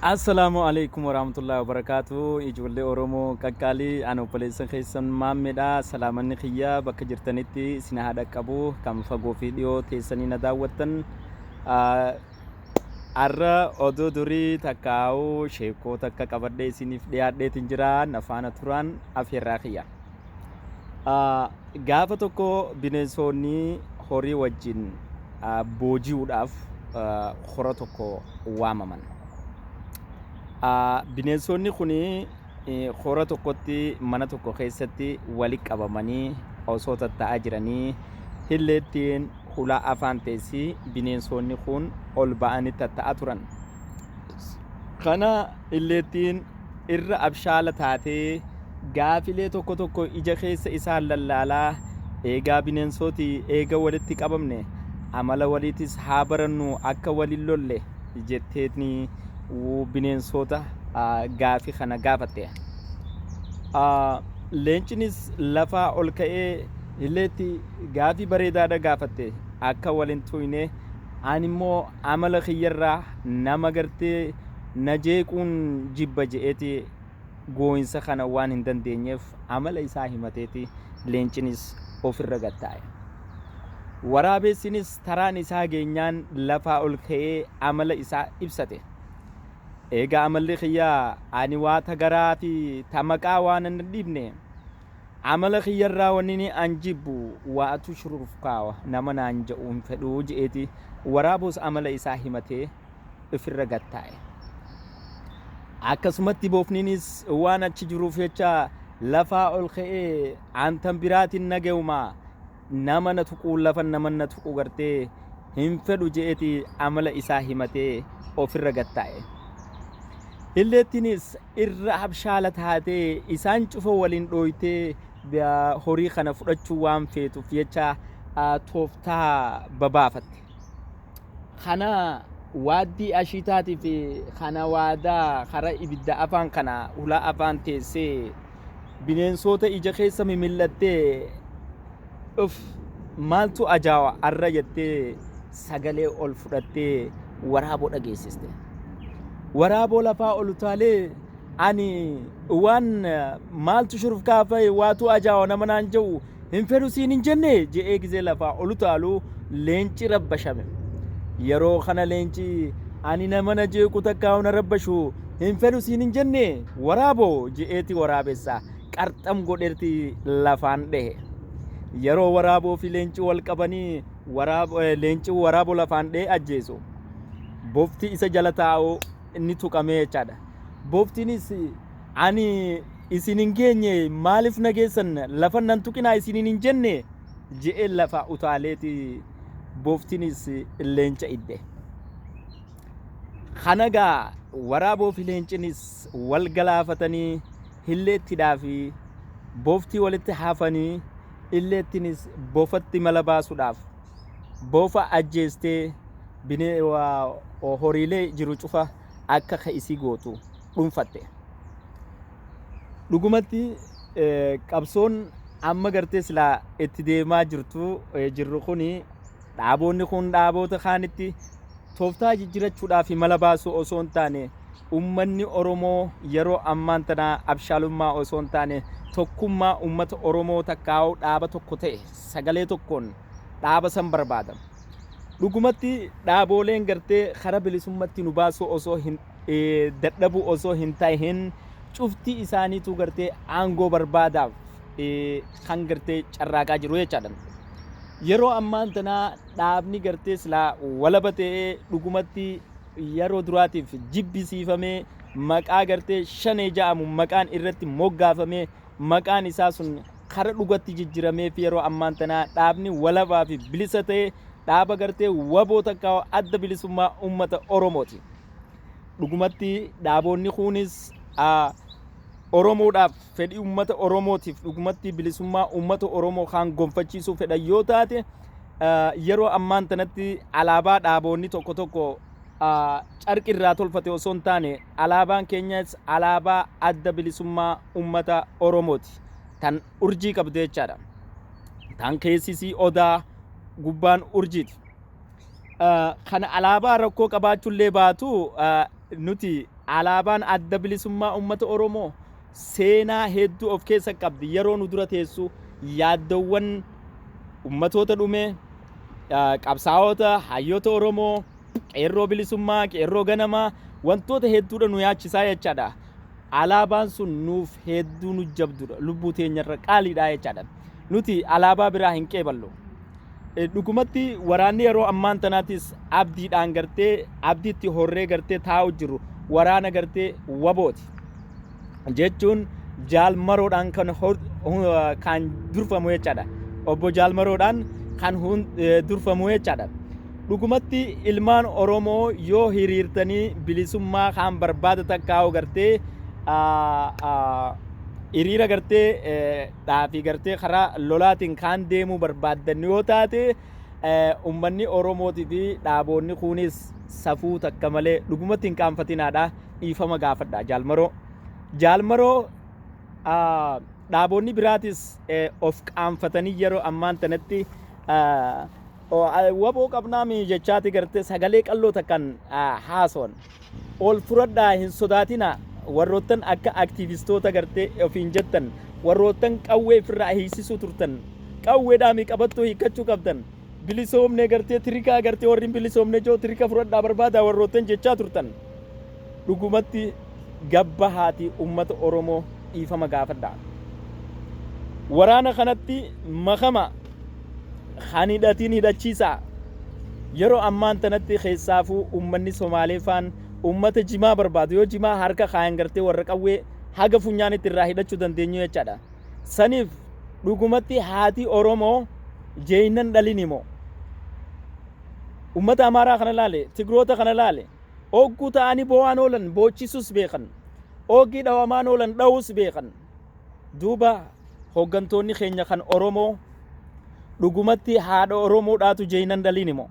Assalaamu alaikum warahmatullahi wabarakaatu. Ijoollee Oromoo qaqqaalii, ani obboleessa keessan Maammeedha. Salaamanni kiyya bakka jirtanitti isin haa dhaqqabu. Kan fagoo fi dhiyoo teessanii na daawwattan. Har'a oduu durii takkaa'u sheekoo takka qabadhee isiniif dhiyaadheetiin jira. Na faana turaan afeerraa kiyya. Gaafa tokko bineensonni horii wajjin booji'uudhaaf hora tokko waamaman. Bineensonni kun hora tokkotti mana tokko keessatti wali qabamanii osoo tatta'aa jiranii hilleettiin hulaa afaan teessi bineensonni kun ol ba'anii tatta'aa turan. Kana illeettiin irra abshaala taatee gaafilee tokko tokko ija keessa isaan lallaalaa, eegaa bineensooti eega walitti qabamne amala waliitis haa barannu akka wal hin lolle jetteetni bineensoota gaafi kana gaafatte. Leencinis lafaa ol ka'ee illeetti gaafii bareedaadha gaafatte akka wal hin tuuyne ani immoo amala kiyyarraa nama gartee na jeequun jibba je'eeti gooyinsa kana waan hin dandeenyeef amala isaa himateeti leencinis ofirra gad taa'e. Waraabessinis taraan isaa geenyaan lafaa ol ka'ee amala isaa ibsate. Eega amalli kiyya ani waa ta garaa fi ta maqaa waan hin dhiibne Amala kiyyarraa wannini an jibbu waatu shurufkaawa nama naan ja'u hin fedhu je'eeti waraaboos amala isaa himatee ifirra gad taa'e. Akkasumatti boofninis waan achi jiruuf jecha lafaa ol ka'ee an tan biraatiin nagayuma nama na tuquu lafa nama na tuqu gartee hin fedhu je'eeti amala isaa himatee ofirra gad taa'e. Illeettiinis irra habshaala taatee isaan cufa waliin dhooytee horii kana fudhachuu waan feetuuf jecha tooftaa babaafatte. Kana waaddii ashiitaatii fi kana waadaa kara ibidda afaan kana hulaa afaan teessee bineensoota ija keessa mimil'attee uf maaltu ajaawa arra jettee sagalee ol fudhattee waraaboo dhageessiste. Waraaboo lafaa ol utaalee ani waan maaltu shurufkaa fa'i waatu ajaawa nama naan jedhu hin fedhu siin hin jenne je'ee gizee lafaa ol utaalu leenci rabbashame. Yeroo kana leenci ani nama na jeequ takkaa na rabbashu hin fedhu siin hin jenne waraaboo je'eeti waraabessa qarxam godheeti lafaan dhehe. Yeroo waraaboo fi leenci wal qabanii leenci waraaboo lafaan dhehee ajjeesu bofti isa jala taa'u inni tuqamee jechaadha. Boftinis ani isin hin geenye maaliif na geessan lafa nan tuqinaa isiniin hin jenne je'ee lafa utaaleeti boftinis leenca idde. Kana gaa waraaboo fi leencinis wal galaafatanii hilleettidhaa fi boftii walitti hafanii illeettinis bofatti mala baasuudhaaf bofa ajjeestee binee horiilee jiru cufa akka ka isii gootu dhuunfatte. Dhugumatti qabsoon amma gartee silaa itti deemaa jirtu jirru kuni dhaaboonni kun dhaaboota kaanitti tooftaa jijjirachuudhaaf mala baasuu osoo hin taane ummanni Oromoo yeroo ammaan tanaa abshaalummaa osoo hin taane tokkummaa ummata Oromoo takkaa'uu dhaaba tokko ta'e sagalee tokkoon dhaaba san barbaada. Dhugumatti dhaabooleen gartee kara bilisummatti nu baasuu osoo hin dadhabuu osoo hin tahin cufti isaaniitu gartee aangoo barbaadaaf kan gartee carraaqaa jiru jechaadha. Yeroo ammaan tanaa dhaabni gartee silaa walaba ta'ee dhugumatti yeroo duraatiif jibbisiifamee maqaa gartee shanee ja'amu maqaan irratti moggaafamee maqaan isaa sun kara dhugatti jijjiramee fi yeroo ammaan tanaa dhaabni walabaa fi bilisa ta'e dhaaba gartee waboo takka adda bilisummaa uummata Oromooti. Dhugumatti dhaaboonni kunis Oromoodhaaf fedhii uummata Oromootiif dhugumatti bilisummaa uummata Oromoo kan gonfachiisuu fedhan yoo taate yeroo ammaan tanatti alaabaa dhaaboonni tokko tokko carqi irraa tolfate osoo hin taane alaabaan keenyas alaabaa adda bilisummaa uummata Oromooti. Tan urjii qabdu jechaadha. Tan keessisii odaa gubbaan urjiiti. Kana alaabaa rakkoo qabaachuullee baatu nuti Alaabaan Adda Bilisummaa Uummata Oromoo seenaa hedduu of keessa qabdi. Yeroo nu dura teessu yaaddoowwan ummatoota dhumee, qabsaa'ota, hayyoota Oromoo, qeerroo bilisummaa, qeerroo ganamaa wantoota hedduudha nu yaachisaa jechaadha. Alaabaan sun nuuf hedduu nu jabdudha. Lubbuu teenyarra qaaliidha jechaadha. Nuti alaabaa biraa hin qeeballu. Dhugumatti waraanni yeroo ammaan tanaatis abdiidhaan gartee abdiitti horree gartee taa'u jiru waraana gartee wabooti. Jechuun Jaal Maroodhaan kan durfamu jechaadha. Obbo Jaal Maroodhaan kan durfamu jechaadha. Dhugumatti ilmaan Oromoo yoo hiriirtanii bilisummaa kan barbaada takkaa'u gartee hiriira gartee dhaafii gartee karaa lolaatiin kaan deemuu barbaaddan yoo taate, ummanni Oromootii fi dhaaboonni kunis safuu takka malee dhugumatti hin qaanfatinaadha, dhiifama gaafadha Jaalmaroo. Jaalmaroo dhaaboonni biraatis of qaanfatanii yeroo ammaan tanatti waboo qabnaami jechaati gartee sagalee qalloo takkan haasawan. Ol furadhaa, hin sodaatina. Warroottan akka aktiivistoota gartee ofiin jettan, warroottan qawwee ofirraa hiiksisuu turtan, qawweedhaami qabattoo hiikkachuu qabdan. Bilisoomne gartee tirikaa gartee warri hin bilisoomne joo tirika fudhadhaa barbaadaa warroottan jechaa turtan. Dhugumatti gabbahaati ummata Oromoo dhiifama gaafadhaa. Waraana kanatti makama, kan hidhatiin hidhachiisaa. Yeroo ammaan tanatti keessaafuu ummanni Somaalee faan ummata jimaa barbaadu. Yoo jimaa harka kaayan gartee warra qawwee haga funyaanitti irraa hidhachuu dandeenyu jechaadha. Saniif dhugumatti haati Oromoo jeeynan dhalin himoo. Ummata Amaaraa kana laale, Tigroota kana laale, ogguu ta'anii boo'aan oolan boochisuus beekan. Oggii dhawamaan oolan dha'uus beekan. Duuba hooggantoonni keenya kan Oromoo dhugumatti haadha Oromoodhaatu jeeynan dhaliin himoo.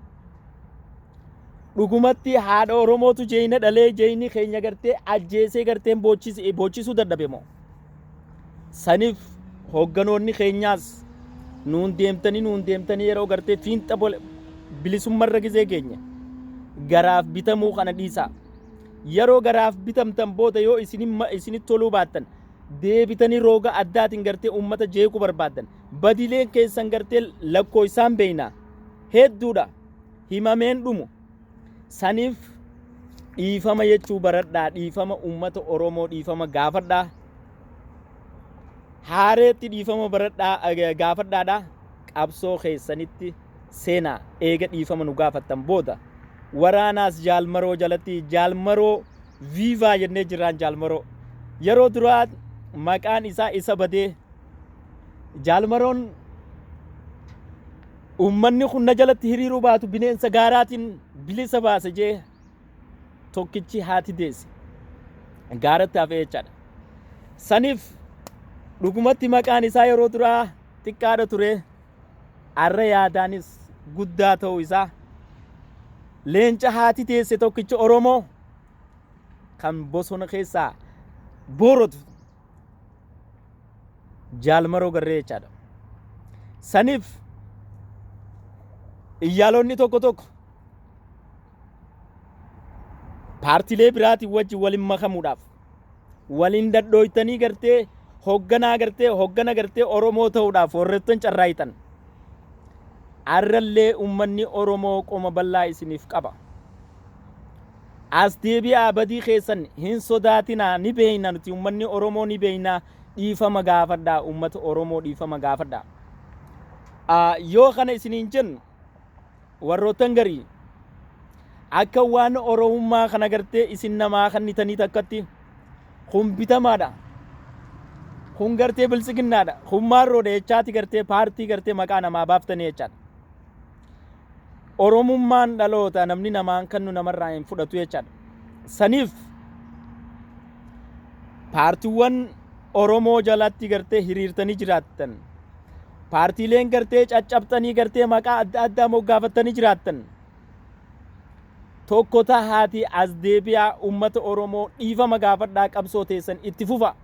Dhugumatti haadha Oromootu jeeyna dhalee jeeyni keenya gartee ajjeesee garteen boochisuu dadhabe moo. Saniif hoogganoonni keenyaas nuun deemtanii nuun deemtanii yeroo gartee fiinxa bilisummarra gizee geenye garaaf bitamuu kana dhiisaa. Yeroo garaaf bitamtan booda yoo isinitti toluu baattan deebitanii rooga addaatiin gartee uummata jeequu barbaaddan. Badileen keessan gartee lakkoofsaan beeknaa hedduudha, himameen dhumu. Saniif dhiifama jechuu baradhaa, dhiifama uummata Oromoo dhiifama gaafadhaa. Haareetti dhiifama baradhaa gaafadhaadha. Qabsoo keessanitti seenaa eega dhiifama nu gaafattan booda. Waraanaas Jaalmaroo jalatti, Jaalmaroo viivaa jennee jirraan. Jaalmaroo yeroo duraa maqaan isaa isa badee Jaalmaroon uummanni kun na jalatti hiriiruu baatu bineensa gaaraatiin bilisa baasa jee tokkichi haati deesse gaaratti hafee jechaadha. Saniif dhugumatti maqaan isaa yeroo duraa xiqqaadha ture, arra yaadaanis guddaa ta'uu isaa leenca haati teesse tokkicha Oromoo kan bosona keessaa boorotu Jaalmaroo garree jechaadha. Saniif iyyaalonni tokko tokko paartiilee biraatiin wajjin waliin makamuudhaaf waliin dadhooytanii gartee hoogganaa gartee hooggana gartee Oromoo ta'uudhaaf warreettan carraayitan. Arrallee uummanni Oromoo qoma bal'aa isiniif qaba. As deebi'aa, badii keessan hin sodaatinaa, ni beeyna nuti uummanni Oromoo ni beeyna, dhiifama gaafadhaa, uummata Oromoo dhiifama gaafadhaa. Yoo kana isiniin jennu warroottan garii akka waan Oromummaa kana gartee isin namaa kennitanii takkatti kun bitamaadha. Kun gartee biltsiginnaadha. Kun maarroodha jechaati gartee paartii gartee maqaa namaa baaftanii jechaadha. Oromummaan dhaloota, namni namaan kennu namarraa hin fudhatu jechaadha. Saniif paartiiwwan Oromoo jalatti gartee hiriirtanii jiraattan, paartiileen gartee caccabxanii gartee maqaa adda addaa moggaafattanii jiraattan, tokko tahaati as deebi'aa, uummata Oromoo dhiifama gaafadhaa, qabsoo teessan itti fufa.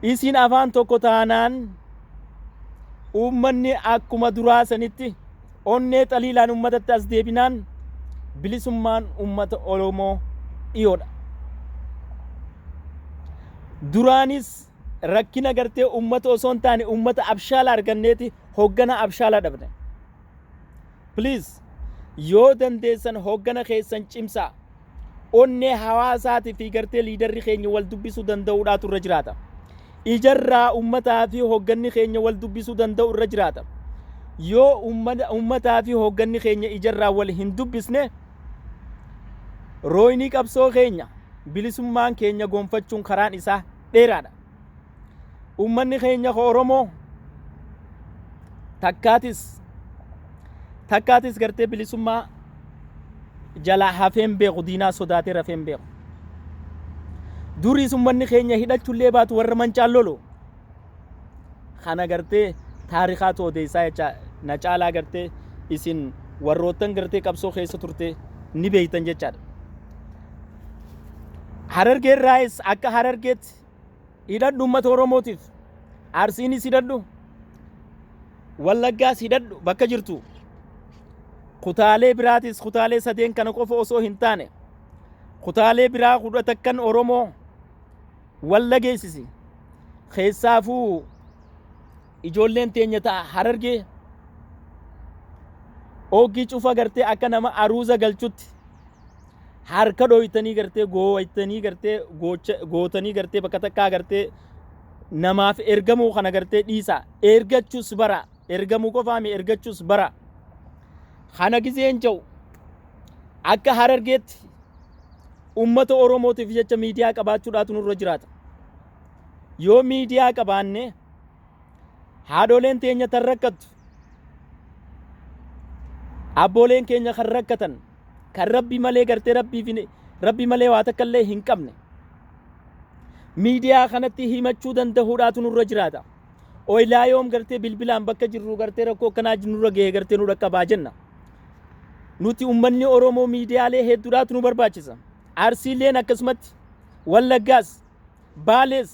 Isin afaan tokko taanaan uummanni akkuma duraa sanitti onnee xaliilaan uummatatti as deebinaan bilisummaan uummata Oromoo dhiyoodha. Duraanis rakkina gartee ummata osoo hin taane ummata abshaala arganneeti hoggana abshaala dhabne. Please, yoo dandeessan hoggana keessan cimsaa. Onnee hawaasaatii fi gartee leaderri keenya wal dubbisuu danda'uudhaatu irra jiraata. Ijarraa ummataa fi hogganni keenya wal dubbisuu danda'u irra jiraata. Yoo ummataa fi hogganni keenya ijarraa wal hin dubbisne, rooynii qabsoo keenya bilisummaan keenya gonfachuun karaan isaa dheeraadha. Ummanni keenya ka Oromoo takkaatis gartee bilisummaa jalaa hafeen beeku, diinaa sodaatee rafeen beeku. Duriis ummanni keenya hidhachullee baatu warra mancaan lolu. Kana gartee taarikaatu odeessaa jecha na caalaa gartee isin warroottan gartee qabsoo keessa turte ni beeytan jechaadha. Harargeerraayis akka Harargeetti hidhadhu uummata Oromootiif. Arsiinis hidhadhu. Wallaggaas hidhadhu bakka jirtu. Kutaalee biraatis, kutaalee sadeen kana qofa osoo hin taane, kutaalee biraa 11n Oromoo wallageessisi. Keessaafuu ijoolleen teenya ta'a Harargee oggii cufa gartee akka nama aruuza galchutti harka dhooytanii gartee gooytanii gartee gootanii gartee bakka takkaa gartee namaaf ergamuu kana gartee dhiisa. Ergachuus bara, ergamuu qofaami, ergachuus bara. Kana gizeen jedhu, akka Harargeetti ummata Oromootiif jecha miidiyaa qabaachuudhaatu nurra jiraata. Yoo miidiyaa qabaanne, haadholeen teenya tan rakkattu, abbooleen keenya kan rakkatan, kan Rabbi malee gartee Rabbi malee waa takka illee hin qabne, miidiyaa kanatti himachuu danda'uudhaatu nurra jiraata. Oilaa yoom gartee bilbilaan bakka jirru gartee rakkoo akkanaa nurra ga'e gartee nu dhaqqabaa jenna. Nuti ummanni Oromoo miidiyaalee hedduudhaatu nu barbaachisa. Arsiileen akkasumatti, Wallaggaas, Baalees,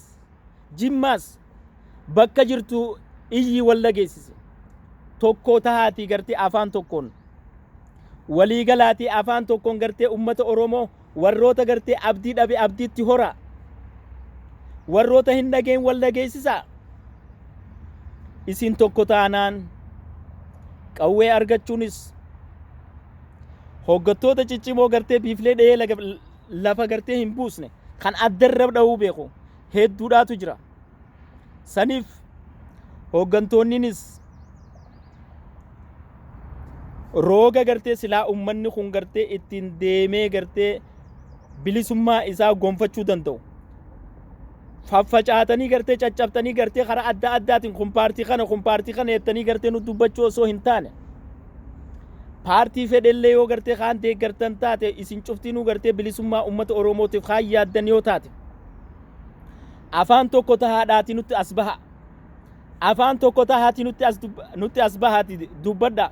Jimmaas bakka jirtu iyyi wallageessise. Tokko tahaatii gartee afaan tokkoon waliigalaatii afaan tokkoon gartee ummata Oromoo warroota gartee abdii dhabe abdiitti hora. Warroota hin dhageen wal dhageessisaa. Isin tokko taanaan qawwee argachuunis, hoggattoota ciccimoo gartee biiflee dhahee lafa gartee hin buusne kan addarra dha'uu beeku hedduudhaatu jira. Saniif hooggantoonninis rooga gartee silaa ummanni kun gartee ittiin deemee gartee bilisummaa isaa gonfachuu danda'u. Faffacaatanii gartee caccabtanii gartee karaa adda addaatiin kun paartii kana, kun paartii kana jettanii gartee nu dubbachuu osoo hin taane, paartii fedhellee yoo gartee kaan deeggartan taate, isin cuftinuu gartee bilisummaa uummata Oromootiif kaan yaaddan yoo taate, afaan tokko tahaadhaati nutti as baha. Afaan tokko tahaati nutti as bahaati dubbadha.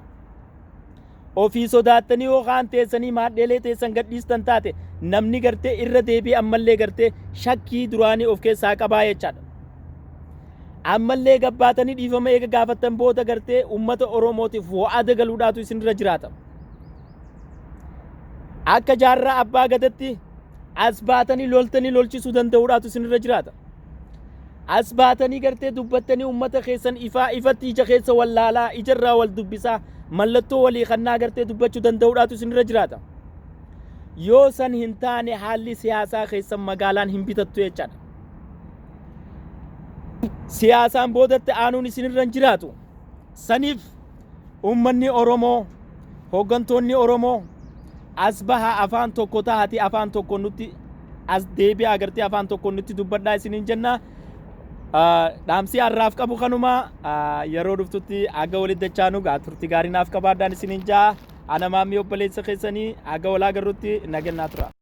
Ofii sodaattanii yoo kaan teessanii maadheelee teessan gadhiistan taate, namni gartee irra deebi'ee ammallee gartee shakkii duraanii of keessaa qabaa jechaadha. Ammallee gabbaatanii dhiifama eega gaafattan booda gartee uummata Oromootiif wa'ada galuudhaatu isinirra jiraata. Akka Jaarraa Abbaa Gadatti as baatanii loltanii lolchisuu danda'uudhaatu isinirra jiraata. As baatanii gartee dubbattanii uummata keessan ifaa ifatti ija keessa wallaalaa, ijarraa wal dubbisaa, mallattoo walii kannaa gartee dubbachuu danda'uudhaatu isinirra jiraata. Yoo san hin taane, haalli siyaasaa keessan magaalaan hin bitattu jechaadha. Siyaasaan boodatti aanuun isinirra hin jiraatu. Saniif uummanni Oromoo, hooggantoonni Oromoo as baha, afaan tokko tahati, afaan tokko nutti as deebi'aa, gartee afaan tokko nutti dubbadhaa isiniin jenna. Dhaamsi har'aaf qabu kanuma. Yeroo dhuftutti aga walitti dachaanu gaa turtii gaarii naaf qabaadhaan isiniin jaa. Ana Maammii obboleessa keessanii, aga walaa garrutti nagannaa tura.